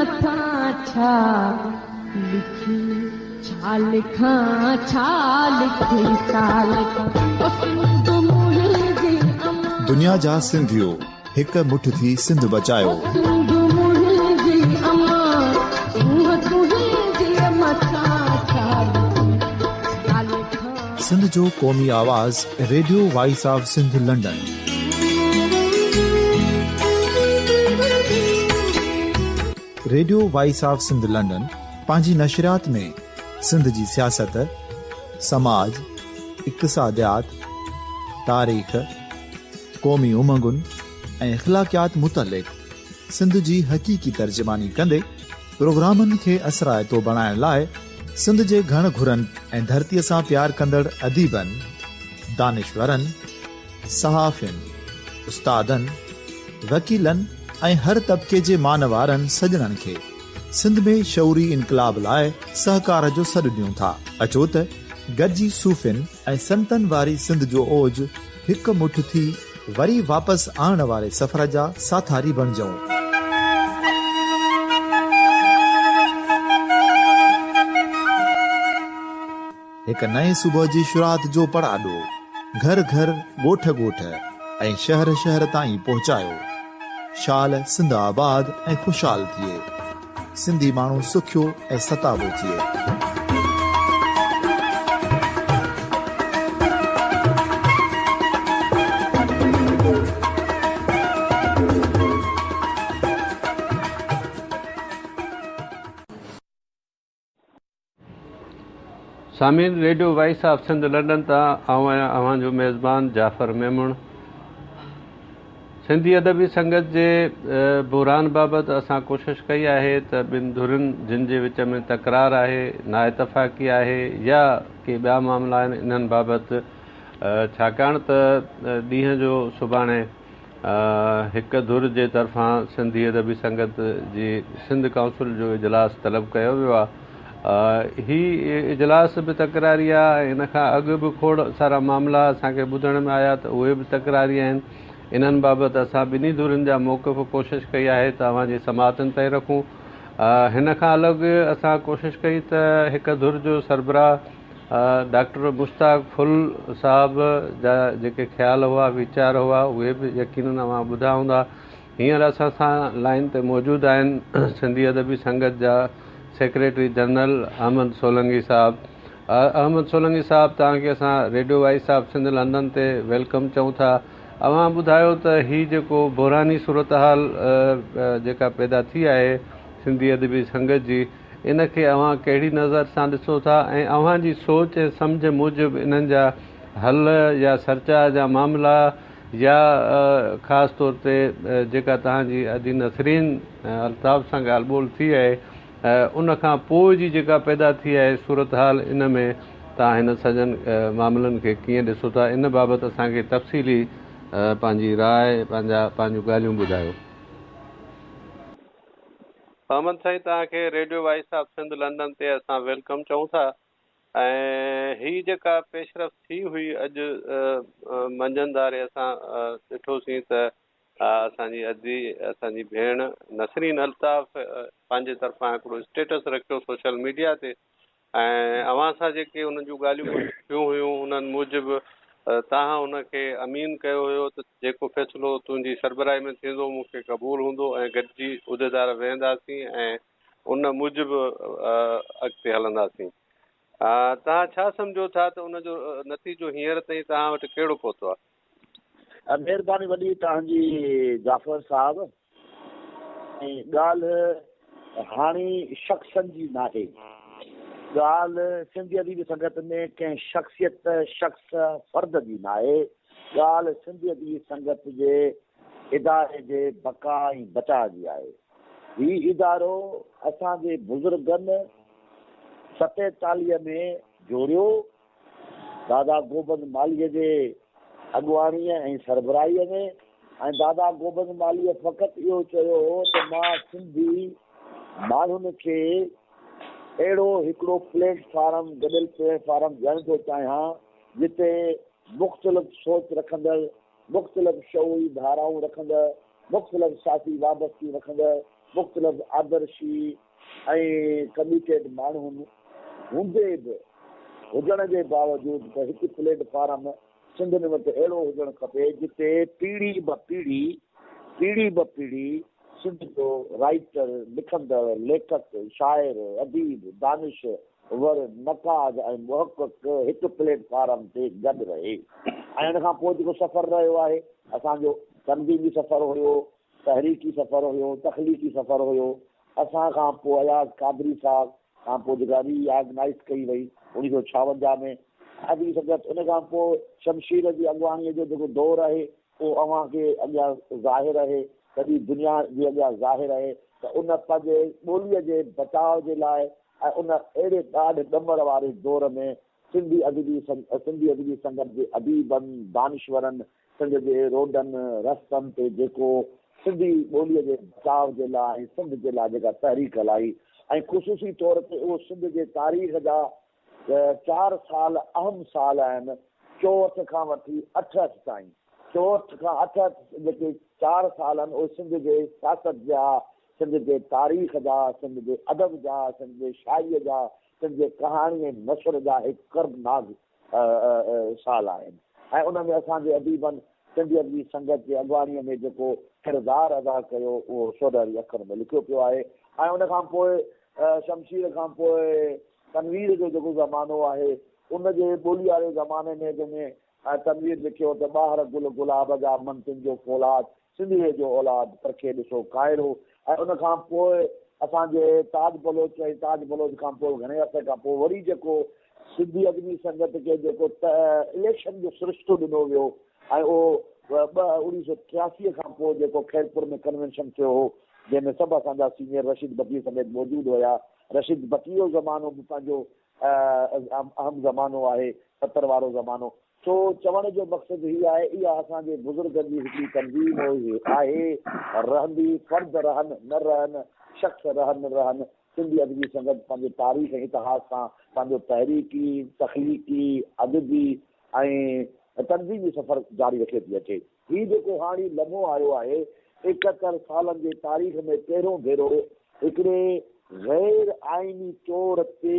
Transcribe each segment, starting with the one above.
مٿان ڇا لکي، ڇا لکان، ڇا لکي، ڇا لکان، او سنڌ منهنجي امان. دنيا جا سنڌيو هڪ مٺ ٿي سنڌ بچايو. او سنڌ منهنجي امان، سونهن تنهنجي مٿان ڇا لکي، ڇا لکان. سنڌ جو قومي آواز radio voice of Sindh London. Radio voice of Sindh London پنهنجي نشريات ۾ سنڌ جي سياست، سماج، اقتصاديات، تاريخ، قومي امنگن ۽ اخلاقيات متعلق سنڌ جي حقيقي ترجماني ڪندي پروگرامن کي اثرائتو بڻائڻ لاء سنڌ جي گهڻ گهرن ۽ ڌرتيء سان پيار ڪندڙ اديبن، دانشورن، صحافين، استادن، وڪيلن ۽ هر طبقي جي مان وارن سڄڻن کي سنڌ ۾ شعوري انقلاب لاء سهڪار جو سڏ ڏيون ٿا. اچو ته گڏجي صوفين ۽ سنتن واري سنڌ جو اوج هڪ مٺ ٿي وري واپس آڻڻ واري سفر جا ساٿاري بڻجون. هڪ نئين صبح جي شروعات جو پڙاڏو گهر گهر، ڳوٺ ڳوٺ ۽ شهر شهر تائين پهچايو. شال سنڌ آباد ۽ خوشحال ٿئي. سنڌي ماڻهو سکيو ۽ ستابو ٿئي. سامعين radio voice of Sindh London تان آئون آهيان اوهان جو ميزبان جعفر ميمڻ. سنڌي ادبي سنگت جي بحران بابت اسان ڪوشش ڪئي آهي ته ٻن ڌرين جن جي وچ ۾ تڪرار آهي، نااتفاقي آهي يا ڪي ٻيا معاملا آهن انهن بابت ڇاڪاڻ ته ڏينهن جو سڀاڻي هڪ ڌر جي طرفان سنڌي ادبي سنگت جي سنڌ ڪائونسل جو اجلاس طلب ڪيو ويو آهي. هي اجلاس به تڪراري آهي ۽ ان کان اڳ به کوڙ سارا معاملا اسان کي ٻڌڻ ۾ آيا ته اهي به تڪراري آهن. انهن بابت اسان ٻنهي ڌرين جا موقف ڪوشش ڪئي آهي ته اوهان جي سماعتن تائين رکون. هن کان الڳ اسان ڪوشش ڪئي ته هڪ ڌر جو سربراهه ڊاڪٽر مشتاق ڦل صاحب جا جيڪي خيال هئا، ويچار هئا، اهي به يقينن اوهان ٻڌا هوندا. هينئر اسان سان لائين تي موجود آهن سنڌي ادبي سنگت جا سيڪريٽري جنرل احمد سولنگي صاحب. احمد سولنگي صاحب توهان کي اسان radio voice of Sindh London تي welcome چئون ٿا. اوهان ٻڌايو ته هي جيڪو بحراني صورتحال جيڪا پيدا ٿي آهي سنڌي ادبي سنگت جي، ان کي اوهان ڪهڙي نظر سان ڏسو ٿا ۽ اوهان جي سوچ ۽ سمجهه موجب انهن جا حل يا سرچاء جا معاملا يا خاص طور تي جيڪا توهان جي ادي نسرين الطاف سان ڳالهه ٻولهه ٿي آهي ان کان پوء جي جيڪا پيدا ٿي آهي صورتحال ان ۾ توهان هن سڄن معاملن کي ڪيئن ڏسو ٿا ان بابت اسان کي تفصيلي پنهنجي راء پنهنجا پنهنجون ڳالهيون ٻڌايو. احمد سائين توهان کي radio voice of Sindh London تي اسان welcome چئون ٿا ۽ هي جيڪا پيش رفت ٿي هئي اڄ منجهند ڌاري اسان ڏٺوسين ته اسان جي ادي اسان جي ڀيڻ نسرين الطاف پنهنجي طرفان هڪڙو اسٽيٽس رکيو سوشل ميڊيا تي ۽ اوهان سان جيڪي انهن جون ڳالهيون ٻولهيون ٿيون هيون انهن موجب توهان ان کي امين ڪيو هيو ته جيڪو فيصلو تنهنجي سربراهي ۾ ٿيندو مون کي قبول هوندو ۽ گڏجي عهديدار ويهنداسين ۽ ان موجب اڳتي هلنداسين. توهان ڇا سمجهو ٿا ته ان جو نتيجو هينئر تائين توهان وٽ ڪهڙو پهتو آهي؟ مهرباني وڏي توهان جي جعفر صاحب ۽ ڳالهه هاڻي شخصن جي ناهي ڳالهه سنڌي ادبي سنگت ۾ ڪنهن شخصيت شخص فرد جي ناهي ڳالهه سنڌي ادبي سنگت جي اداري جي بقا ۽ بچاء جي آهي هي ادارو اسان جي بزرگن 47 ۾ جوڙيو دادا گوبند مالهيء جي اڳواڻيء ۽ سربراهيء ۾ ۽ دادا گوبند مالهيء فقط اهو چيو هو ته مان سنڌي ماڻهن کي اهڙو هڪڙو پليٽ فارم، گڏيل پليٽ فارم ڏيڻ ٿو چاهيان، جتي مختلف سوچ رکندڙ، مختلف شعوري ڌارائون رکندڙ، مختلف سياسي وابستگيون رکندڙ مختلف آدرشي ۽ ڪميٽيڊ ماڻهن هوندي به هجڻ جي باوجود ته هڪ پليٽ فارم سنڌين وٽ اهڙو هجڻ کپي جتي پيڙهي به پيڙهي پيڙهي به پيڙهي سنڌ جو رائيٽر، لکندڙ، ليکڪ، شاعر، اديب، دانش ور، نقاد ۽ محقق هڪ پليٽ فارم تي گڏ رهي ۽ ان کان پوء جيڪو سفر رهيو آهي اسان جو تنظيمي سفر هيو، تحريڪي سفر هيو، تخليقي سفر هيو. اسان کان پوء اياز قادري صاحب کان پوء جيڪا ري آرگنائيز ڪئي وئي اوڻيهه سو ڇاونجاهه ۾ ادبي سنگت ان کان پوء شمشير جي اڳواڻيء جو جيڪو دور آهي اهو اوهان کي اڳيان ظاهر آهي، سڄي دنيا جي اڳيان ظاهر آهي ته ان پنهنجي ٻوليء جي بچاء جي لاء ۽ ان اهڙي ڏاڍ ڏمر واري دور ۾ سنڌي ادبي سنڌي ادبي سنگت جي اديبن، دانشورن سنڌ جي روڊن رستن تي جيڪو سنڌي ٻوليء جي بچاء جي لاء ۽ سنڌ جي لاء جيڪا تحريڪ هلائي ۽ خصوصي طور تي اهو سنڌ جي تاريخ جا چار سال اهم سال آهن 64 کان وٺي 68 تائين 64 کان 68 جيڪي چار سال آهن اهي سنڌ جي سياست جا سنڌ جي تاريخ جا سنڌ جي ادب جا سنڌ جي شاعريء جا سنڌ جي ڪهاڻي ۽ نثر جا هڪ ڪربناڪ سال آهن ۽ ان ۾ اسان جي اديبن سنڌي ادبي سنگت جي اڳواڻيء ۾ جيڪو ڪردار ادا ڪيو اهو سونهري اکر ۾ لکيو پيو آهي ۽ ان کان پوء شمشير کان پوء تنوير جو جيڪو زمانو آهي ان جي ٻولي واري زماني ۾ جنهن ۾ تنوير لکيو ته ٻاهر گل گلاب جا من تن جو فولاد سنڌڙيء جو اولاد پرکي ڏسو ڪائرو ۽ ان کان پوء اسان جي تاج بلوچ ۽ تاج بلوچ کان پوء گهڻي عرصي کان پوء وري جيڪو سنڌي ادبي سنگت کي جيڪو اليڪشن جو سرشتو ڏنو ويو ۽ اهو ٻه اوڻيهه سو ٽياسيء کان پوء جيڪو خيرپور ۾ ڪنوينشن ٿيو هو جنهن ۾ سڀ اسان جا سينيئر رشيد ڀٽي سميت موجود هيا رشيد ڀٽي جو زمانو به پنهنجو اهم زمانو آهي 70 وارو زمانو سو چوڻ جو مقصد هي آهي اها اسان جي بزرگن جي هڪڙي تنظيم هئي آهي رهندي فرد رهن نه رهن شخص رهن نه رهن سنڌي ادبي سنگت پنهنجي تاريخ ۽ اتهاس سان پنهنجو تحريڪي تخليقي ادبي ۽ تنظيمي سفر جاري رکي ٿي اچي. هي جيڪو هاڻي لمحو آيو آهي 71 سالن جي تاريخ ۾ پهريون ڀيرو هڪڙي غير آئيني طور تي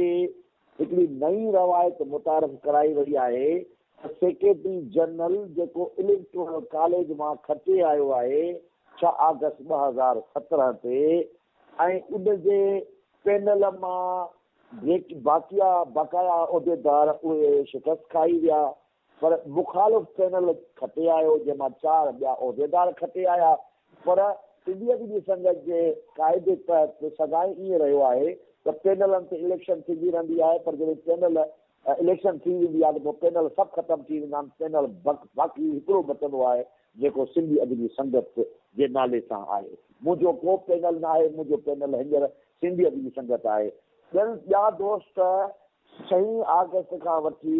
هڪڙي نئين روايت متعارف ڪرائي وئي آهي ته سيڪريٽري جنرل جيڪو اليڪٽورل ڪاليج مان کٽي آيو آهي 6 آگسٽ 2017 تي ۽ ان جي پينل مان جيڪي باقيا بقايا عهديدار اهي شڪست کائي ويا پر مخالف پينل کٽي آيو جنهن مان چار ٻيا عهديدار کٽي آيا پر سنڌي ادبي سنگت جي قاعدي تحت سدائين ائين رهيو آهي ته پينلن تي اليڪشن ٿيندي رهندي آهي پر جڏهن پينل اليڪشن ٿي ويندي آهي ته پوء پينل سڀ ختم ٿي ويندا آهن پينل باقي هڪڙو بچندو آهي جيڪو سنڌي ادبي سنگت جي نالي سان آهي منهنجو ڪو پينل ناهي منهنجو پينل هينئر سنڌي ادبي سنگت آهي ٻين ٻيا دوست ڇهين آگسٽ کان وٺي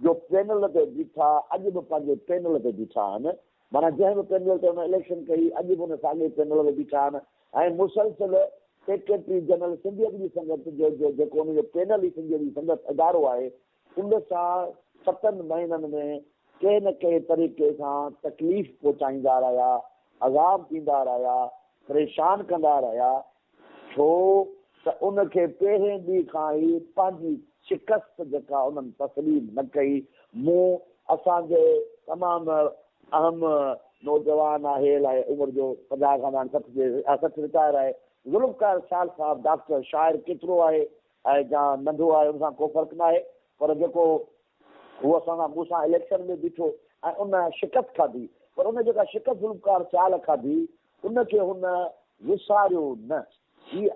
جو پينل تي بيٺا اڄ به پنهنجي پينل تي بيٺا آهن معنيٰ جنهن به پينل تي هن اليڪشن ڪئي اڄ به ان ساڳئي پينل تي بيٺا آهن ۽ مسلسل سيڪريٽري جنرل سنڌي ادبي سنگت جو جو جيڪو ان جو پينل ئي سنڌي ادبي سنگت ادارو آهي ان سان ستن مهينن ۾ ڪنهن نه ڪنهن طريقي سان تڪليف پهچائيندا رهيا عذاب ڏيندا رهيا پريشان ڪندا رهيا ڇو ته ان کي پهرين ڏينهن کان ئي پنهنجي شڪست جيڪا انهن تسليم نه ڪئي. مون اسان جي تمام اهم نوجوان آهي الائي عمر جو 50 کان هاڻي 60 جي 60 رٽائر آهي ذوالفقار سيال صاحب ڊاڪٽر شاعر ڪيترو آهي ۽ جا ننڍو آهي ان سان ڪو فرق ناهي پر جيڪو هو اسان سان مون سان اليڪشن ۾ بيٺو ۽ ان شڪست کاڌي پر ان جيڪا شڪست ذوالفقار سيال کاڌي ان کي هن وساريو نه. هي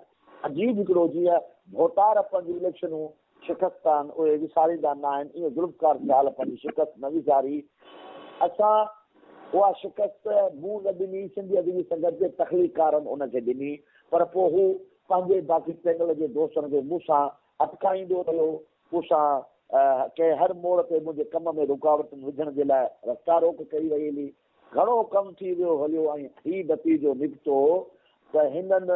عجيب هڪڙو جيئن ڀوتار پنهنجون اليڪشنون شڪست آهن اهي وساريندا نه آهن ايئن ذوالفقار سيال پنهنجي شڪست نه وساري. اسان اها شڪست مون نه ڏني سنڌي ادبي سنگت جي تخليقڪارن ان کي ڏني پر پوء هو پنهنجي باقي پينل جي دوستن کي مون سان اٽڪائيندو رهيو مون سان ڪنهن هر موڙ تي منهنجي ڪم ۾ رڪاوٽن وجهڻ جي لاء رستا روڪ ڪئي وئي هلي. گهڻو ڪم ٿي ويو هليو ۽ هي نتيجو نڪتو ته هنن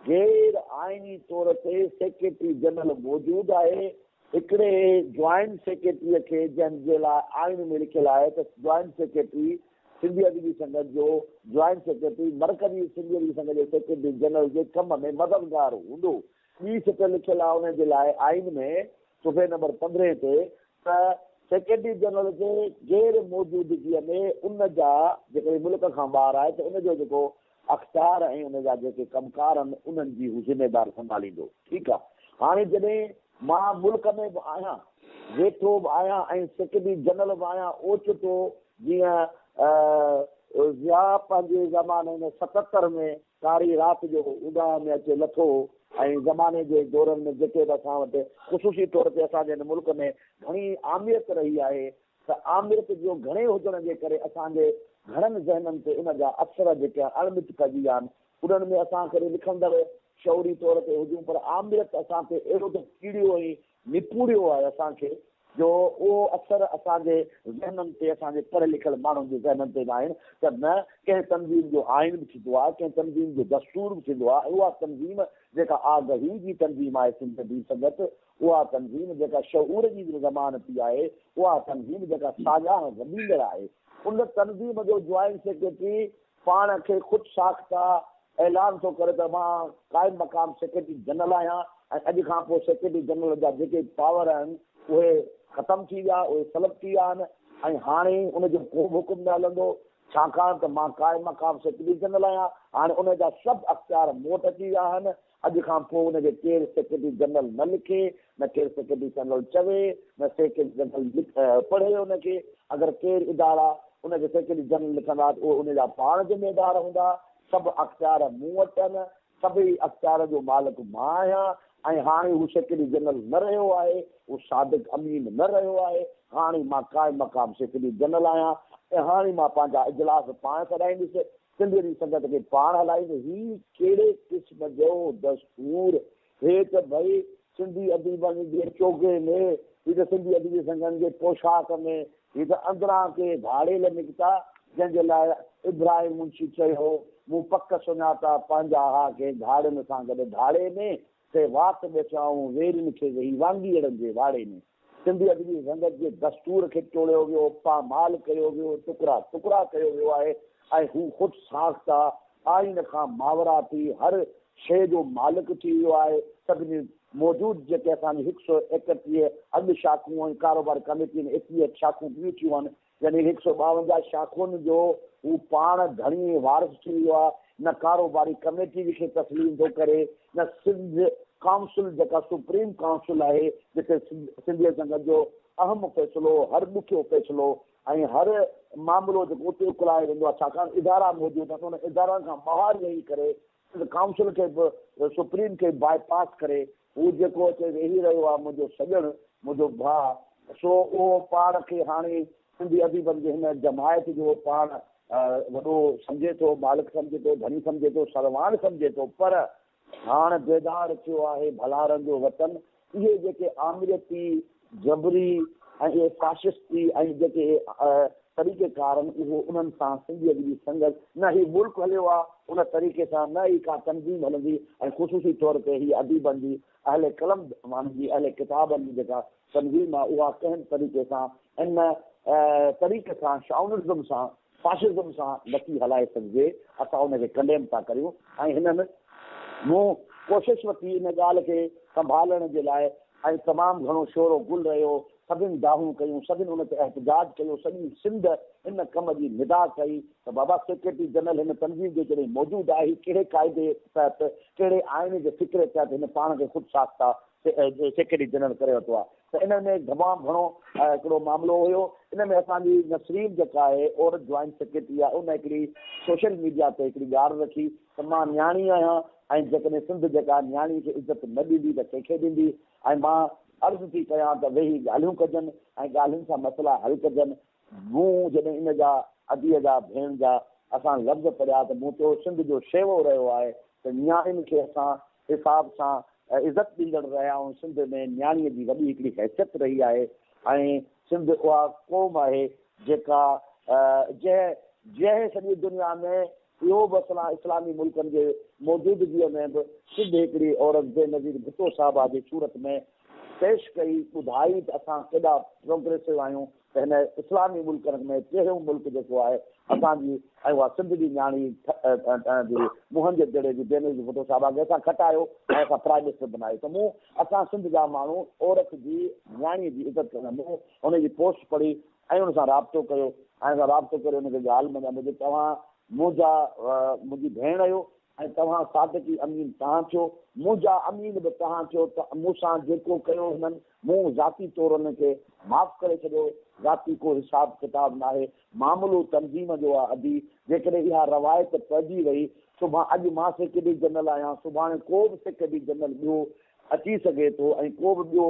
غير آئيني طور تي سيڪريٽري جنرل موجود آهي هڪڙي جوائنٽ سيڪريٽريء کي جنهن جي لاء آئين ۾ لکيل آهي ته جوائنٽ سيڪريٽري سنڌي ادبي سنگت جو جوائنٽ سيڪريٽري مرڪزي سنڌي ادبي سنگت جي سيڪريٽري جنرل جي ڪم ۾ مددگار هوندو. ٻي سٽ لکيل آهي ان جي لاء آئين ۾ صفحي نمبر 15 تي ته سيڪريٽري جنرل جي غير موجودگيء ۾ ان جا جيڪڏهن ملڪ کان ٻاهر آهي ته ان جو جيڪو اختيار ۽ ان جا جيڪي ڪم ڪار آهن انهن جي هو ذميدار سنڀاليندو. ٺيڪ آهي هاڻي جڏهن مان ملڪ ۾ به آهيان، ويٺو به آهيان ۽ سيڪريٽري جنرل به آهيان اوچتو جيئن ضياء پنهنجي زماني ۾ 77 ۾ ڪاري رات جو اونداهه ۾ اچي لٿو هو ۽ زماني جي دورن ۾ جيڪي به اسان وٽ خصوصي طور تي اسان جي هن ملڪ ۾ گهڻي آمريت رهي آهي ته آمريت جو گهڻي هجڻ جي ڪري اسان جي گهڻن ذهنن تي ان جا اثر جيڪي اڻمٽ پئجي ويا آهن انهن ۾ اسان کي لکندڙ شعوري طور تي هجون پر آمريت اسان تي اهڙو ته ڪيڙيو ۽ نپوڙيو آهي اسان کي جو اهو اثر اسان جي ذهنن تي اسان جي پڙهيل لکيل ماڻهن جي ذهنن تي به آهن ته نه ڪنهن تنظيم جو آئين به ٿيندو آهي ڪنهن تنظيم جو دستور به ٿيندو آهي ۽ اها تنظيم جيڪا آگهي جي تنظيم آهي سنڌ ادبي سنگت اها تنظيم جيڪا شعور جي ضمانتي آهي اها تنظيم جيڪا ساڃاهه وڍيندڙ آهي ان تنظيم جو جوائنٽ سيڪريٽري پاڻ کي خود ساخته اعلان ٿو ڪري ته مان قائم مقام سيڪريٽري جنرل آهيان ۽ اڄ کان پوء سيڪريٽري جنرل جا جيڪي پاور آهن اهي ختم ٿي ويا، اهي سلب ٿي ويا آهن ۽ هاڻي ان جو ڪو به حڪم نه هلندو ڇاڪاڻ ته مان قائم مقام سيڪريٽري جنرل آهيان، هاڻي ان جا سڀ اختيار مون وٽ اچي ويا آهن، اڄ کان پوء ان کي ڪير سيڪريٽري جنرل نه لکي، نه ڪير سيڪريٽري جنرل چوي، نه سيڪريٽري جنرل پڙهي ان کي، اگر ڪير ادارا ان کي سيڪريٽري جنرل لکندا ته اهي ان جا پاڻ ذميدار هوندا، سڀ اختيار مون وٽ آهن، سڀئي اختيار جو مالڪ مان آهيان ۽ هاڻي هو سيڪريٽري جنرل نه رهيو آهي، هو صادق امين نه رهيو آهي، هاڻي مان قائم مقام سيڪريٽري جنرل آهيان ۽ هاڻي مان پنهنجا اجلاس پاڻ سڏائيندس، سنڌ جي سنگت کي پاڻ هلائيندو هي ڪهڙي قسم جو دستور هي ته ڀئي سنڌي اديبن جي چوغي ۾ هي ته سنڌي ادبي سنگت جي پوشاڪ ۾ هي ته اندران ڪي ڌاڙيل نڪتا جنهن جي لاء ابراهيم منشي چيو مون پڪ سڃاتا پنهنجا ها ڪنهن ڌاڙين سان گڏ ڌاڙي ۾ سي وات ٻيٺائون ويرين کي ويهي وانگيئڙن جي واڙي ۾. سنڌي ادبي سنگت جي دستور کي ٽوڙيو ويو، پامال ڪيو ويو، ٽڪرا ٽڪرا ڪيو ويو آهي ۽ هو خود ساخته آئين کان ماورا ٿي هر شيء جو مالڪ ٿي ويو آهي. سڀني موجود جيڪي اسان جي هڪ سئو 31 اڳ شاخون ۽ ڪاروبار ڪميٽي ۾ 21 شاخون ٻيون ٿيون آهن يعني 152 شاخن جو هو پاڻ ڌڻي ۽ وارث ٿي ويو آهي، نه ڪاروباري ڪميٽي کي تسليم ٿو ڪري، نه سنڌ ڪائونسل جيڪا سپريم ڪائونسل آهي، جتي سنڌي سنگت جو اهم فيصلو، هر ڏکيو فيصلو ۽ هر معاملو جيڪو اتي اڪلايو ويندو آهي، ڇاڪاڻ ادارا موجود آهن، انهن ادارن کان ٻاهر ويهي ڪري سنڌ ڪائونسل کي به سپريم کي باء پاس ڪري هو جيڪو اچي ويهي رهيو آهي منهنجو سڄڻ، منهنجو ڀاء، سو اهو پاڻ کي هاڻي سنڌي اديبن جي هن جماعت جو پاڻ وڏو سمجهي ٿو، مالڪ سمجهي ٿو، ڌڻي سمجهي ٿو، سرواڻ سمجهي ٿو، پر هاڻ بيدار ٿيو آهي ڀلارن جو وطن، اهي جيڪي آمريتي، جبري ۽ اهي فاشسٽي ۽ جيڪي طريقي ڪار آهن اهو انهن سان سنڌي ادبي سنگت نه هي ملڪ هليو آهي ان طريقي سان نه ئي ڪا تنظيم هلندي ۽ خصوصي طور تي هي اديبن جي اهل قلم ماڻهن جي اهل ڪتابن جي جيڪا تنظيم آهي اها ڪنهن به طريقي سان ان طريقي سان شائونزم سان فاشزم سان نٿي هلائي سگهجي، اسان ان کي ڪنڊيم ٿا ڪريون ۽ هنن مون ڪوشش ورتي ان ڳالهه کي سنڀالڻ جي لاء ۽ تمام گهڻو شور و گل رهيو، سڀن دانهون ڪيون، سڀن ان تي احتجاج ڪيو، سڄي سنڌ ان ڪم جي ندا ڪئي ته بابا سيڪريٽري جنرل هن تنظيم جو جڏهن موجود آهي هي ڪهڙي قاعدي تحت ڪهڙي آئين جي فقري تحت هن پاڻ کي خود ساخته سيڪريٽري جنرل ڪري ورتو آهي. ته ان ۾ تمام گهڻو هڪڙو معاملو هيو ان ۾ اسان جي نسرين جيڪا آهي عورت جوائنٽ سيڪريٽري آهي ان هڪڙي سوشل ميڊيا تي هڪڙي ڳالهه رکي ته مان نياڻي آهيان ۽ جيڪڏهن سنڌ جيڪا نياڻي کي عزت نه ڏيندي ته ڪنهن کي ڏيندي ۽ مان عرض ٿي ڪيان ته ويهي ڳالهيون ڪجن ۽ ڳالهين سان مسئلا حل ڪجن مون جڏهن ان جا اديء جا ڀيڻ جا اسان لفظ پڙهيا ته مون چيو سنڌ جو شيوو رهيو آهي ته نياڻين کي اسان حساب سان عزت ڏيندڙ رهيا آهيون سنڌ ۾ نياڻيء جي وڏي هڪڙي حيثيت رهي آهي ۽ سنڌ اها قوم آهي جيڪا جنهن جنهن سڄي دنيا ۾ اهو به اسلام اسلامي ملڪن جي موجودگيء ۾ به سنڌ هڪڙي عورت بينظير ڀٽو صاحبه جي صورت ۾ پيش ڪئي ٻڌائي ته اسان ڪيڏا پروگريسو آهيون. ته هن اسلامي ملڪن ۾ پهريون ملڪ جيڪو آهي اسان جي ۽ اها سنڌ جي نياڻي جي موهن جي دڙي جي بينظير ڀٽو صاحبه کي اسان کٽايو ۽ اسان پرائم منسٽر بنايو ته مون اسان سنڌ جا ماڻهو عورت جي نياڻي جي عزت ڪندا مون ان جي پوسٽ پڙهي ۽ ان سان رابطو ڪيو ۽ ان سان رابطو ڪري ان کي ڳالهه مڃيا مون چيو توهان منهنجا منهنجي ڀيڻ آهيو ۽ توهان صادقي امين توهان ٿيو، منهنجا امين به توهان ٿيو ته مون سان جيڪو ڪيو هنن، مون ذاتي طور انهن کي معاف ڪري ڇڏيو، ذاتي ڪو حساب ڪتاب ناهي، معاملو تنظيم جو آ ادي، جيڪڏهن اها روايت پئجي وئي، سڀان اڄ مان سيڪريٽري جنرل آهيان، سڀاڻي ڪو به سيڪريٽري جنرل ٻيو اچي سگهي ٿو ۽ ڪو به ٻيو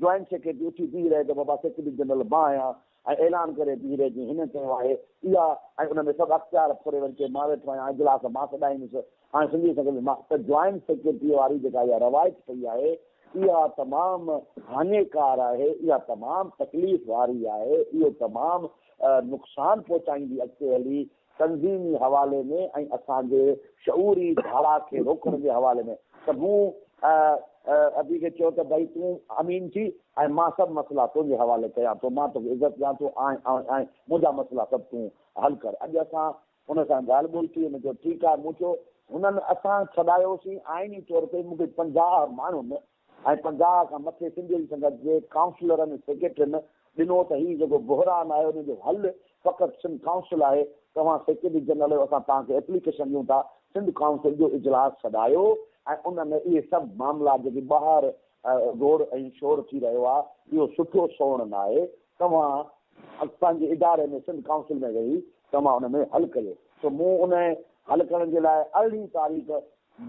جوائنٽ سيڪريٽري اٿي بيهي رهي ته بابا سيڪريٽري جنرل مان آهيان، ۽ اعلان ڪري بيهي رهي جيئن هن چيو آهي اها ۽ ان ۾ سڀ اختيار ڦري وري چئي مان ويٺو آهيان اجلاس مان سڏائيندس هاڻي سنڌي سنگت مان ته جوائنٽ سيڪريٽري واري جيڪا اها روايت پئي آهي اها تمام هاڃيڪار آهي اها تمام تڪليف واري آهي اهو تمام نقصان پهچائيندي اڳتي هلي تنظيمي حوالي ۾ ۽ اسان جي شعوري ڌارا کي روڪڻ جي حوالي ۾ ته مون ادي کي چيو ته ڀئي تون امين ٿي ۽ مان سڀ مسئلا تنهنجي حوالي ڪيان ٿو، مان توکي عزت ڏيان ٿو ۽ ۽ منهنجا مسئلا سڀ تون حل ڪر. اڄ اسان ان سان ڳالهه ٻولهه ٿي، هن چيو ٺيڪ آهي، مون چيو هنن اسان ڇڏايوسين آئيني طور تي مون کي 50 ماڻهن ۽ 50 کان مٿي سنڌي ادبي سنگت جي ڪائونسلرن ۽ سيڪريٽرين ڏنو ته هي جيڪو بحران آهي ان جو حل فقط سنڌ ڪائونسل آهي، توهان سيڪريٽري جنرل آهيو اسان توهان کي ايپليڪيشن ڏيون ٿا سنڌ ڪائونسل جو اجلاس سڏايو ۽ ان ۾ اهي سڀ معاملا جيڪي ٻاهر گوڙ ۽ شور ٿي رهيو آهي اهو سٺو سوڻ ناهي توهان پنهنجي اداري ۾ سنڌ ڪائونسل ۾ ويهي توهان ان ۾ حل ڪيو سو مون ان حل ڪرڻ جي لاء 18 تاريخ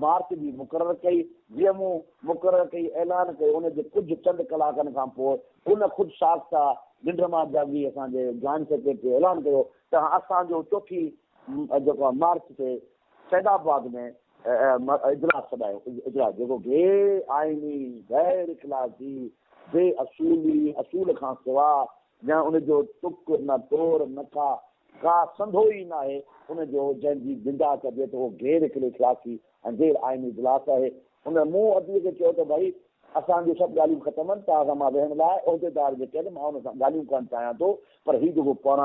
مارچ جي مقرر ڪئي، جيئن مون مقرر ڪئي اعلان ڪيو ان جي ڪجهه چند ڪلاڪن کان پوء ان خود ساخته ننڊ مان جاڳي اسان جي جوائنٽ سيڪريٽري اعلان ڪيو ته اسان جو چوٿين جيڪو آهي مارچ تي سيد آباد ۾ اجلاس سڏايو اجلاس جيڪو غير آئيني غير اخلاقي بي اصولي اصول کان سوا يا ان جو ٽڪ نه تور نه ڪا ڪا سنڌو ئي ناهي ان جو جنهن جي نندا ڪجي ته اهو غير اخلاقي ۽ غير آئيني اجلاس آهي. ان مون اديء کي چيو ته ڀائي اسان جون سڀ ڳالهيون ختم آهن، توهان سان مان ويهڻ لاء عهديدار جيڪي آهن مان انهن سان ڳالهيون ڪرڻ چاهيان ٿو پر هي جيڪو پاڻ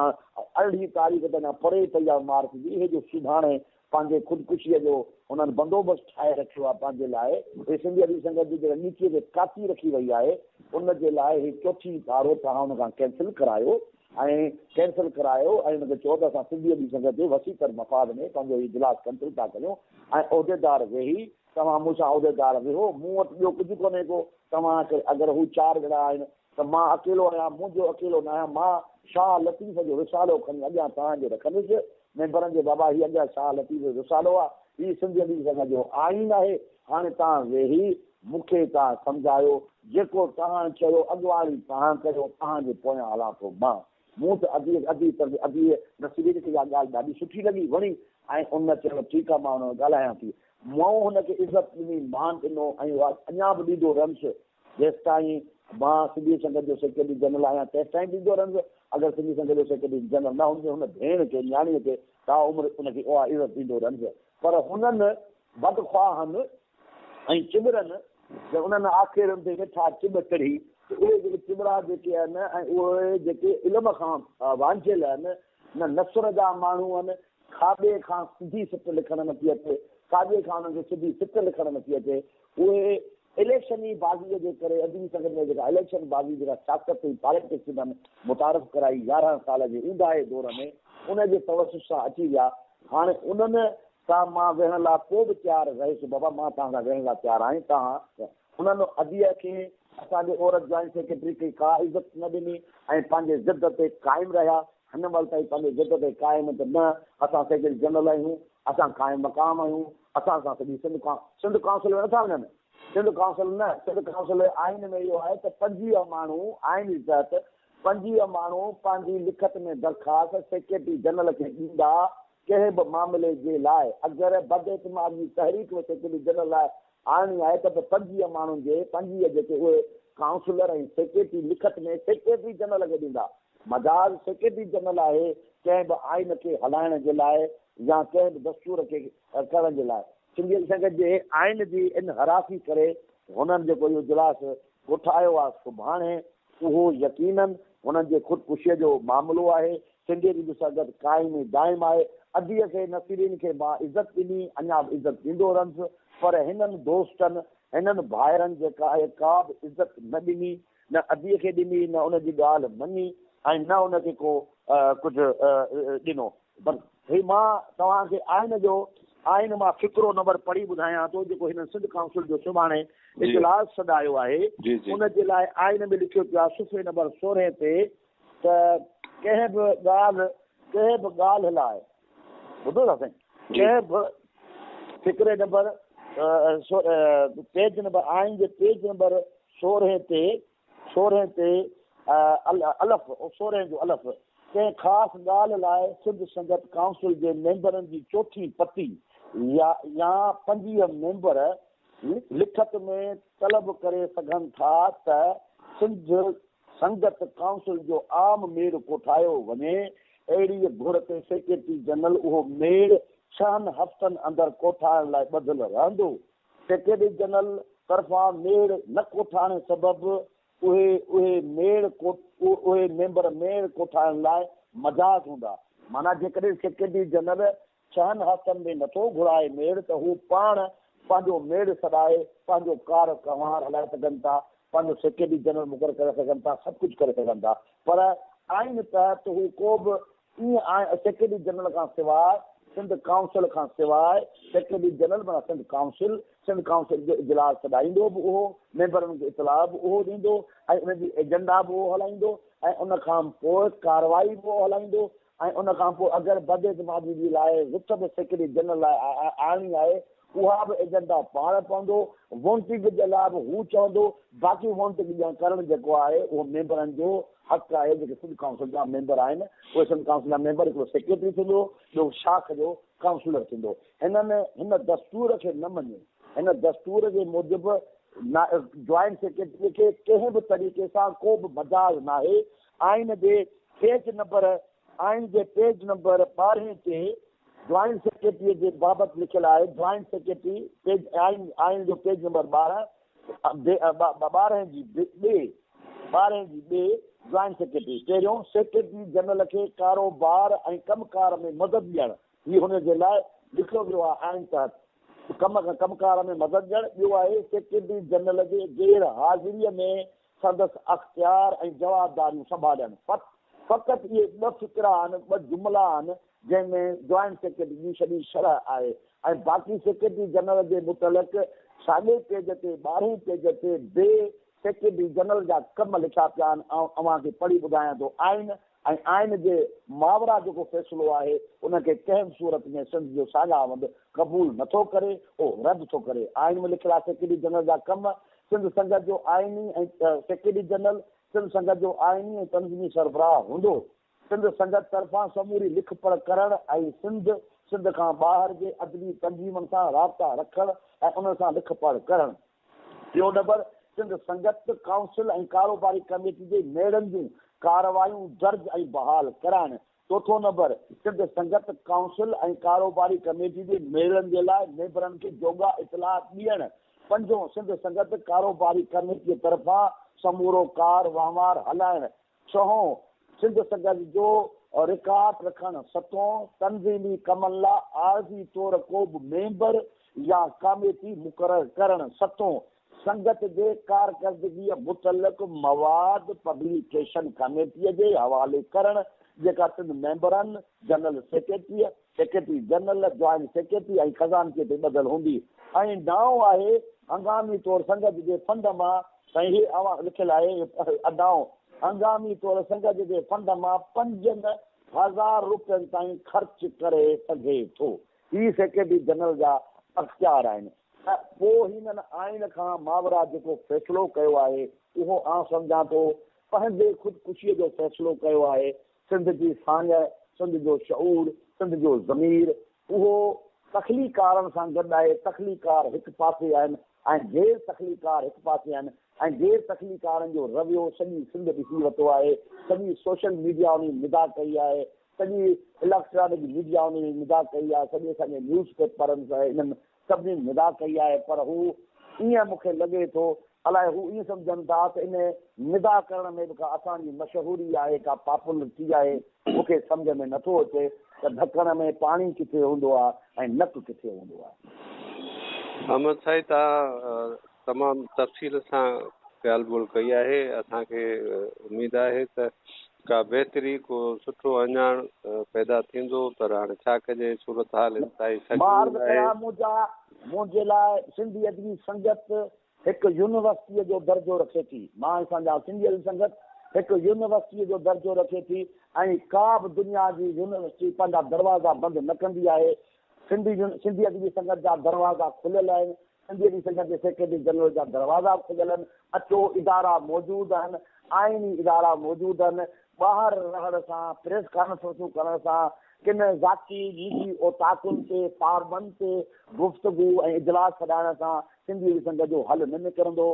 18 تاريخ ته اڃا پري پئي آهي مارچ جي، هي جو سڀاڻي پنهنجي خودڪشيء جو هنن بندوبست ٺاهي رکيو آهي پنهنجي لاء. هي سنڌي ادبي سنگت جي جيڪا ڳچيء تي ڪاتي رکي وئي آهي، ان جي لاء هي چوٿين پارو توهان ان کان ڪينسل ڪرايو ۽ ڪينسل ڪرايو ۽ ان کي چئو ته اسان سنڌي ادبي سنگت جي وسيع تر مفاد ۾ پنهنجو هي اجلاس ڪينسل ٿا ڪريون ۽ عهديدار ويهي توهان مون سان عهديدار ويهو، مون وٽ ٻيو ڪجهه ڪونهي ڪو، توهان کي اگر هو چار ڄڻا آهن ته مان اڪيلو آهيان، منهنجو اڪيلو ناهيان، مان شاهه لطيف جو رسالو کڻي اڳيان توهان جي رکندس، ميمبرن جي بابا هي اڳيان شاهه لطيف جو رسالو آ، هي سنڌي ادبي سنگت جو آئين آهي، هاڻي توهان ويهي مون کي توهان سمجهايو، جيڪو توهان چيو اڳواڻي توهان ڪيو، توهان جي پويان هلان ٿو مان. مون ته اديء ادي طرف اديء نصيرين کي اها ڳالهه ڏاڍي سٺي لڳي، وڻي ۽ ان چيو ٺيڪ آ مان هن سان ڳالهايان ٿي. مون هن کي عزت ڏني، مان ڏنو ۽ اها اڃا به ڏيندو رهندس. جيستائين مان سنڌي سنگت جو سيڪريٽري جنرل آهيان تيستائين ڏيندو رهندس، اگر سنڌي سنگت جو سيڪريٽري جنرل نه هوندس هن ڀيڻ کي نياڻيء کي تا عمر ان کي اها عزت ڏيندو رهندس پر هنن بدخواهن ۽ چٻرن جي انهن آکيرن تي ويٺا چٻ چڙهي ته اهي جيڪي چٻرا جيڪي آهن ۽ اهي جيڪي علم کان وانجهيل آهن نه نثر جا ماڻهو آهن کاٻي کان سڌي سٽ لکڻ نٿي اچي ساڄي کان انهن کي سڌي سٽ لکڻ نٿي اچي اهي اليڪشني بازيء جي ڪري ادبي سنگت ۾ جيڪا اليڪشن بازي جيڪا سياست ۽ پاليٽڪس انهن متعارف ڪرائي 11 سال جي اونداهي دور ۾ ان جي توسط سان اچي ويا هاڻي انهن سان مان ويهڻ لاء پوء به تيار رهيس بابا مان توهان سان ويهڻ لاء تيار آهيان توهان انهن اديء کي اسان جي عورت جوائنٽ سيڪريٽري کي ڪا عزت نه ڏني ۽ پنهنجي ضد تي قائم رهيا هن مهل تائين پنهنجي ضد تي قائم ته نه اسان سيڪريٽري جنرل آهيون اسان قائم مقام آهيون اسان سان سڄي سنڌ کان سنڌ ڪائونسل ۾ نٿا وڃن، سنڌ ڪائونسل نه، سنڌ ڪائونسل آئين ۾ اهو آهي ته 25 ماڻهو آئين جي تحت 25 ماڻهو پنهنجي لکت ۾ درخواست سيڪريٽري جنرل کي ڏيندا ڪنهن به معاملي جي لاء اگر بداعتمادي جي تحريڪ به سيڪريٽري جنرل لاء آڻڻي آهي ته به 25 ماڻهن جي 25 جيڪي اهي ڪائونسلر ۽ سيڪريٽري لکت ۾ سيڪريٽري جنرل کي ڏيندا. مجاز سيڪريٽري جنرل آهي ڪنهن به آئين کي هلائڻ جي لاء يا ڪنهن به دستور کي ڪرڻ جي لاء. سنڌي سنگت جي آئين جي انحرافي ڪري هنن جيڪو اهو اجلاس ڪوٺايو آهي سڀاڻي اهو يقينن هنن جي خودڪشيء جو معاملو آهي. سنڌي ادبي سنگت قائم ۽ دائم آهي. اديء کي، نصيرين کي مان عزت ڏني، اڃا به عزت ڏيندو رهندس، پر هنن دوستن، هنن ڀائرن جيڪا آهي ڪا به عزت نه ڏني، نه اديء کي ڏني، نه ان جي ڳالهه مڃي ۽ نه ان کي ڪو ڪجهه ڏنو. بس هي مان توهان کي آئين جو آئين مان فقرو نمبر پڙهي ٻڌايان ٿو جيڪو هنن سنڌ ڪائونسل جو سڀاڻي اجلاس سڏايو آهي ان جي لاء آئين ۾ لکيو پيو آهي صفحي نمبر 16 تي ته ڪنهن به ڳالهه ڪنهن به ڳالهه لاء ٻڌو ٿا سائين ڪنهن به فقري نمبر پيج نمبر آئين جي پيج نمبر 16 تي 16 تي الف، 16 جو الف، ڪنهن خاص ڳالهه لاء سنڌ سنگت ڪائونسل جي ميمبرن جي چوٿين پتي يا 25 ميمبر لکت ۾ طلب ڪري سگهن ٿا ته سنڌ سنگت ڪائونسل جو عام ميڙ ڪوٺايو وڃي. اهڙيء گهر تي سيڪريٽري جنرل اهو ميڙ ڇهن هفتن اندر ڪوٺائڻ لاء ٻڌل رهندو. سيڪريٽري جنرل طرفان ميڙ نه ڪوٺائڻ سبب اهي اهي ميڙ اهي ميمبر ميڙ ڪوٺائڻ لاء مجاز هوندا. معنيٰ جيڪڏهن سيڪريٽري جنرل ڇهن هفتن ۾ نٿو گهرائي ميڙ ته هو پاڻ پنهنجو ميڙ سڏائي پنهنجو ڪار ڪنوار هلائي سگهن ٿا، پنهنجو سيڪريٽري جنرل مقرر ڪري سگهن ٿا، سڀ ڪجهه ڪري سگهن ٿا پر آئين تحت هو ڪو به ائين سيڪريٽري جنرل کان سواء سنڌ ڪائونسل کان سواء سيڪريٽري جنرل معنيٰ سنڌ ڪائونسل، سنڌ ڪائونسل جو اجلاس سڏائيندو به اهو، ميمبرن کي اطلاع به اهو ڏيندو ۽ ان جي ايجنڊا به اهو هلائيندو ۽ ان کان پوء ڪارروائي به اهو هلائيندو ۽ ان کان پوء اگر بداعتمادي جي لاء رٿ به سيڪريٽري جنرل لاء آڻڻي آهي اها به ايجنڊا پاڻ پوندو، وونٽنگ جي لاء به هو چوندو، باقي وونٽنگ ڏيڻ ڪرڻ جيڪو آهي اهو ميمبرن جو حق آهي جيڪي سنڌ ڪائونسل جا ميمبر آهن اهي سنڌ ڪائونسل جا ميمبر هڪڙو سيڪريٽري ٿيندو ٻيو شاخ جو ڪائونسلر ٿيندو. هنن هن دستور کي نه مڃيو هن دستور جي موجب جوائنٽ سيڪريٽري کي ڪنهن به طريقي سان ڪو به مجاز ناهي آئين جي پيج نمبر آئين جي پيج نمبر 12 تي جوائنٽ سيڪريٽريء جي بابت لکيل آهي، جوائنٽ سيڪريٽري، پيج آئين آئين جو پيج نمبر 12، 12 جي ٻي، 12 جي ٻي، جوائنٽ سيڪريٽري، پهريون، سيڪريٽري جنرل کي ڪاروبار ۽ ڪم ڪار ۾ مدد ڏيڻ، هي هن جي لاء لکيو ويو آهي آئين تحت ڪم ڪم ڪار ۾ مدد ڏيڻ، ٻيو آهي سيڪريٽري جنرل جي غير حاضريء ۾ سندس اختيار ۽ جوابداريون سنڀالڻ. فقط اهي ٻه فقرا آهن، ٻه جملا آهن، جنهن ۾ جوائنٽ سيڪريٽري جي سڄي شرح آهي ۽ باقي سيڪريٽري جنرل جي متعلق ساڳئي پيج تي ٻارهين پيج تي به سيڪريٽري جنرل جا ڪم لکيا پيا آهن. آئون اوهان کي پڙهي ٻڌايان ٿو. آئين ۽ آئين جي ماورا جيڪو فيصلو آهي ان کي ڪنهن به صورت ۾ سنڌ جو ساڃاهوند قبول نٿو ڪري، اهو رد ٿو ڪري. آئين ۾ لکيل آهي سيڪريٽري جنرل جا ڪم سنڌ سنگت جو آئيني ۽ سيڪريٽري جنرل سنڌ سنگت جو آئيني ۽ تنظيمي سربراهه هوندو. سنڌ سنگت طرفان سموري لک پڙهه ڪرڻ ۽ سنڌ، سنڌ کان ٻاهر جي ادبي تنظيمن سان رابطا رکڻ ۽ انهن سان لک پڙهه ڪرڻ. ٽيون نمبر، سنڌ سنگت، ڪائونسل ۽ ڪاروباري ڪميٽي جي ميڙن جون ڪارروايون درج ۽ بحال ڪرائڻ. چوٿون نمبر، سنڌ سنگت، ڪائونسل ۽ ڪاروباري ڪميٽي جي ميڙن جي لاء ميمبرن کي جوڳا اطلاع ڏيڻ. پنجون، سنڌ سنگت، ڪاروباري ڪميٽيء طرفان سمورو ڪار وهنوار هلائڻ. ڇهون، سنڌ سنگت جو رڪارڊ رکڻ. ستون، تنظيمي ڪمن لاء عارضي طور ڪو به ميمبر يا ڪاميٽي مقرر ڪرڻ. ستون، سنگت جي ڪارڪردگيء متعلق مواد پبليڪيشن ڪميٽيء جي حوالي ڪرڻ، جيڪا ٽن ميمبرن، جنرل سيڪريٽريء، سيڪريٽري جنرل، جوائنٽ سيڪريٽري ۽ خزانچيء تي ٻڌل هوندي ۽ نائون آهي هنگامي طور سنگت جي فنڊ مان سائين هي اوهان لکيل آهي ادائون هنگامي طور سنگت جي فنڊ مان 5000 روپين تائين خرچ ڪري سگهي ٿو. هي سيڪريٽري جنرل جا اختيار آهن ته پوء هنن آئين کان ماورا جيڪو فيصلو ڪيو آهي اهو آئون سمجهان ٿو پنهنجي خودڪشيء جو فيصلو ڪيو آهي. سنڌ جي ساڃهه، سنڌ جو شعور، سنڌ جو ضمير اهو تخليقارن سان گڏ آهي، تخليقار هڪ پاسي آهن ۽ غير تخليقار هڪ پاسي آهن ۽ غير تخليقارن جو رويو سڄي سنڌ ڏسي ورتو آهي، سڄي سوشل ميڊيا انهي ندا ڪئي آهي، سڄي اليڪٽرانڪ ميڊيا انهي ندا ڪئي آهي، سڄي اسان جي نيوز پيپرن انهن سڀني ندا ڪئي آهي پر هو ائين مون کي لڳي ٿو الائي هو ائين سمجهن ٿا ته ان ندا ڪرڻ ۾ به ڪا اسان جي مشهوري آهي، ڪا پاپولرٽي آهي. مون کي سمجهه ۾ نٿو اچي ته ڍڪڻ ۾ پاڻي ڪٿي هوندو آهي ۽ نڪ ڪٿي هوندو آهي. احمد سائين توهان تمام تفصيل سان ڳالهه ٻولهه ڪئي آهي. اسان کي اميد آهي ته ڪا بهتري، ڪو سٺو اهڃاڻ پيدا ٿيندو، پر هاڻي ڇا ڪجي، صورتحال انتهائي مان عرض سنگين آهي. ڪيان منهنجا منهنجي لاء سنڌي ادبي سنگت هڪ يونيورسٽيء جو درجو رکي ٿي. مان سمجهان سنڌي ادبي سنگت هڪ يونيورسٽيء جو درجو رکي ٿي ۽ ڪا به دنيا جي يونيورسٽي پنهنجا دروازا بند نه ڪندي آهي. سنڌي سنڌي ادبي سنگت جا دروازا کليل آهن. سنڌي ادبي سنگت جي سيڪريٽري جنرل جا دروازا به کليل آهن. اچو ادارا موجود آهن. آئيني ادارا موجود آهن. ٻاهر رهڻ سان، پريس ڪانفرنسون ڪرڻ سان، ڪن ذاتي نجي اوطاقن تي، فارمن تي گفتگو ۽ اجلاس سڏائڻ سان سنڌي ادبي سنگت جو حل نه نڪرندو.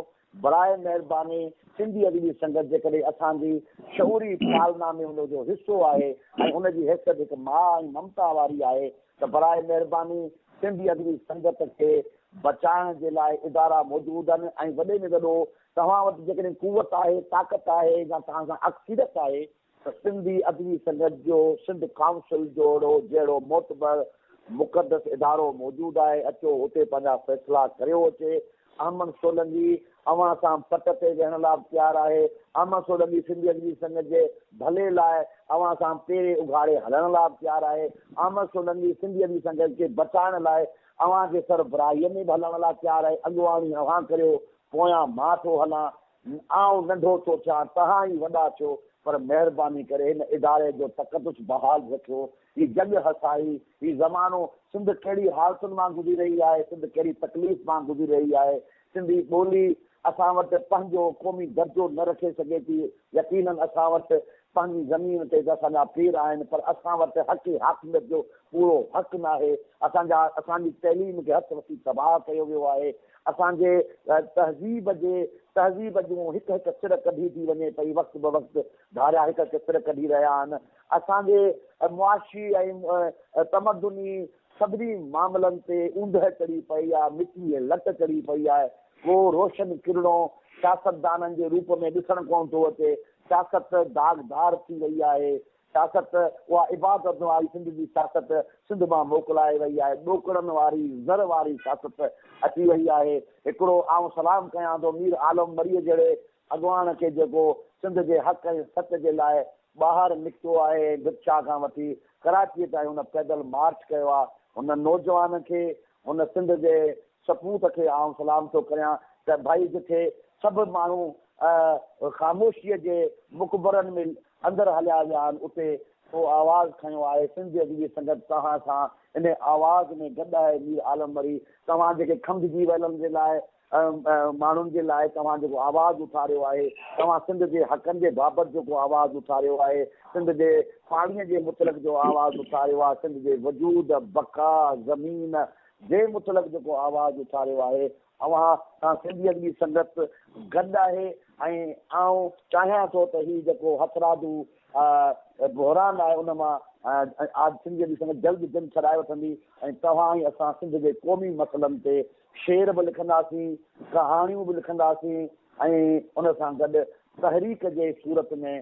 براء مهرباني سنڌي ادبي سنگت جيڪڏهن اسان جي شعوري پالنا ۾ ان جو حصو آهي ۽ ان جي حيثيت هڪ ماء ۽ ممتا واري آهي ته براء مهرباني سنڌي ادبي سنگت کي بچائڻ جي لاء ادارا موجود آهن ۽ وڏي ۾ وڏو توهان وٽ جيڪڏهن قوت آهي، طاقت آهي يا توهان سان اڪثريت آهي ته سنڌي ادبي سنگت جو سنڌ ڪائونسل جوڙو جهڙو معتبر مقدس ادارو موجود آهي، اچو اتي پنهنجا فيصلا ڪريو اچي. احمد سولنگي اوهان سان پٽ تي ويهڻ لاء به تيار آهي. احمد سولنگي سنڌي ادبي سنگت جي ڀلي لاء اوهان سان پيري اگهاڙي هلڻ لاء به تيار آهي. احمد سولنگي سنڌي ادبي سنگت کي بچائڻ لاء اوهان جي سربراهيء ۾ به هلڻ لاء تيار آهي. اڳواڻي اوهان ڪريو، پويان مان ٿو هلان. آئون ننڍو ٿو ٿيان، توهان ئي وڏا ٿيو، پر مهرباني ڪري هن اداري جو تقدس بحال رکيو. هي جڳ هسائي، هي زمانو، سنڌ ڪهڙي حالتن مان گذري رهي آهي، سنڌ ڪهڙي تڪليف مان گذري رهي آهي، سنڌي ٻولي اسان وٽ پنهنجو قومي درجو نه رکي سگهي ٿي، يقينن اسان وٽ پنهنجي زمين تي ته اسان جا پير آهن، پر اسان وٽ حق حاڪميت جو پورو حق ناهي، اسان جا اسان جي تعليم کي هٿ وٺي تباهه ڪيو ويو آهي، اسان جي تهذيب جي تهذيب جون هڪ هڪ سر ڪڍي ٿي وڃي پئي، وقت به وقت ڌاريا هڪ هڪ سر ڪڍي رهيا آهن، اسان جي معاشي ۽ تمدني سڀني معاملن تي اوندهه چڙهي پئي آهي، مٽي ۽ لٽ چڙهي پئي آهي، ڪو روشن ڪرڻو سياستدانن جي روپ ۾ ڏسڻ ڪونه ٿو اچي، سياست داغدار ٿي وئي آهي، سياست اها عبادت واري سنڌ جي سياست سنڌ مان موڪلائي وئي آهي، ڏوڪڙن واري زر واري سياست اچي وئي آهي. هڪڙو آئون سلام ڪيان ٿو مير عالم مريء جهڙي اڳواڻ کي جيڪو سنڌ جي حق ۽ سچ جي لاء ٻاهر نڪتو آهي ۽ ڀٽ شاهه کان وٺي ڪراچيء تائين هن پيدل مارچ ڪيو آهي. هن نوجوان کي هن سنڌ جي سپوت کي آئون سلام ٿو ڪريان ته ڀائي جٿي سڀ ماڻهو خاموشيء جي مقبرن ۾ اندر هليا ويا آهن اتي تو آواز کنيو آهي سنڌ ادبي سنگت توهان سان انهي آواز ۾ گڏ آهي مير عالم مري توهان جيڪي کنڀجي ويلن جي لاء ماڻهن جي لاء توهان جيڪو آواز اٿاريو آهي توهان سنڌ جي حقن جي بابت جيڪو آواز اٿاريو آهي سنڌ جي پاڻي جي متعلق جو آواز اٿاريو آهي سنڌ جي وجود بقا زمين جي متعلق جيڪو آواز اٿاريو آهي اوهان سان سنڌي ادبي سنگت گڏ آهي ۽ آئون چاهيان ٿو ته هي جيڪو هٿرادو بحران آهي ان مان سنڌي ادبي سنگت جلد جند ڇڏائي وٺندي ۽ توهان ۽ اسان سنڌ جي قومي مسئلن تي شعر به لکنداسين، ڪهاڻيون به لکنداسين ۽ ان سان گڏ تحريڪ جي صورت ۾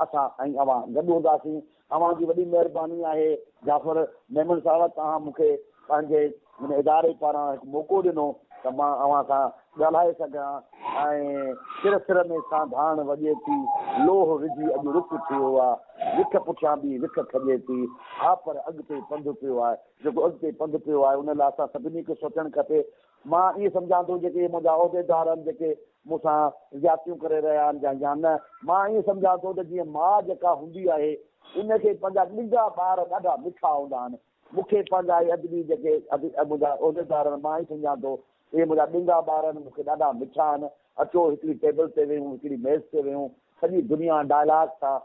اسان ۽ اوهان گڏ هونداسين. اوهان جي وڏي مهرباني آهي جعفر ميمڻ صاحب توهان مون کي پنهنجي هن اداري پاران هڪ موقعو ڏنو ته مان اوهان سان ڳالهائي سگهان ۽ سر سر ۾ سانڌاڻ وڄي ٿي لوهه وجهي اڄ رڪ ٿيو آ وک پٺيان ٻي وک کڄي ٿي ها پر اڳتي پنڌ پيو آهي جيڪو اڳتي پنڌ پيو آهي ان لاء اسان سڀني کي سوچڻ کپي مان ائين سمجهان ٿو جيڪي منهنجا عهديدار آهن جيڪي مون سان زيادتيون ڪري رهيا آهن يا يا نه، مان ائين سمجهان ٿو ته جيئن ماء جيڪا هوندي آهي ان کي پنهنجا ڏنگا ٻار ڏاڍا مٺا هوندا آهن، مون کي پنهنجا اهي ادبي جيڪي منهنجا عهديدار آهن مان ائين سمجهان ٿو اهي منهنجا ڏنگا ٻار آهن مون کي ڏاڍا مٺا آهن، اچو هڪڙي ٽيبل تي ويهون هڪڙي ميز تي ويهون سڄي دنيا ڊائلاگ سان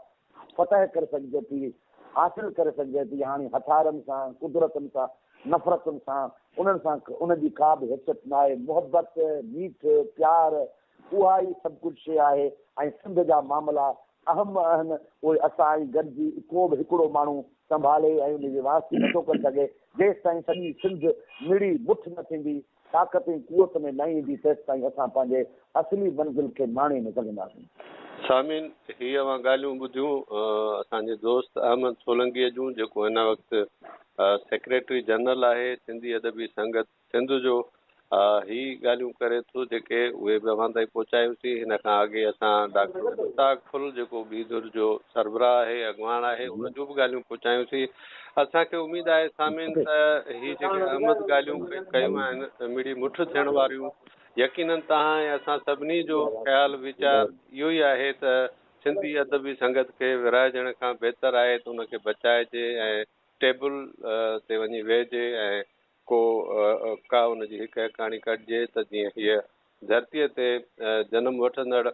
فتح ڪري سگهجي ٿي، حاصل ڪري سگهجي ٿي، هاڻي هٿارن سان، قدرتن سان، نفرتن سان، انهن سان ان جي ڪا به حيثيت ناهي، محبت، ميٺ، پيار اها ئي سڀ ڪجهه شيء آهي ۽ سنڌ جا معاملا اهم آهن، اهي اسان ئي گڏجي ڪو به هڪڙو ماڻهو سنڀالي ۽ ان جي واسطي نٿو ڪري سگهي، جيستائين سڄي سنڌ مڙي مٺ نه ٿيندي. طاقت ۽ قوت ۾ نه ايندي تيستائين اسان پنهنجي اصلي منزل کي ماڻي نه سگهنداسين. سامعين هي اوهان ڳالهيون ٻڌيون اسان جي دوست احمد سولنگيء جون جيڪو هن وقت سيڪريٽري جنرل آهي سنڌي ادبي سنگت سنڌ جو هي ڳالهيون ڪري ٿو جيڪي اهي به اوهان تائين پهچايوسين هن کان اڳي اسان ڊاڪٽر مشتاق ڦل جيڪو ٻي ڌر جو سربراهه آهي اڳواڻ آهي ان جون به ڳالهيون پهچايوسين اسان کي اميد آهي سامعين ته هي جيڪي احمد ڳالهيون ڪيون آهن مڙئي مٺ ٿيڻ واريون يقينن توهان ۽ اسان سڀني جو خيال ويچار اهو ئي آهي ته سنڌي ادبي سنگت کي ورهائجڻ کان بهتر آهي ته ان کي بچائجي ۽ ٽيبل تي وڃي ويهجي ۽ ڪو ڪا ان جي هڪ هڪاڻي ڪڍجي ته جيئن هيء ڌرتيء تي جنم وٺندڙ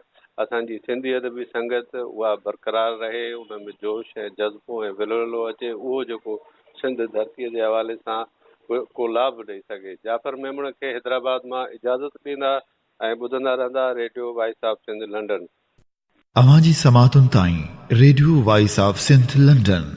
اسان جي سنڌي ادبي سنگت اها برقرار رهي، ان ۾ جوش ۽ جذبو ۽ ولولو اچي، اهو جيڪو سنڌ ڌرتيء جي حوالي سان ڪو لاڀ ڏئي سگهي. جعفر ميمڻ کي حيدرآباد مان اجازت ڏيندا ۽ ٻڌندا رهندا radio voice of Sindh London. اوهان جي سماعتن تائين radio voice of Sindh London.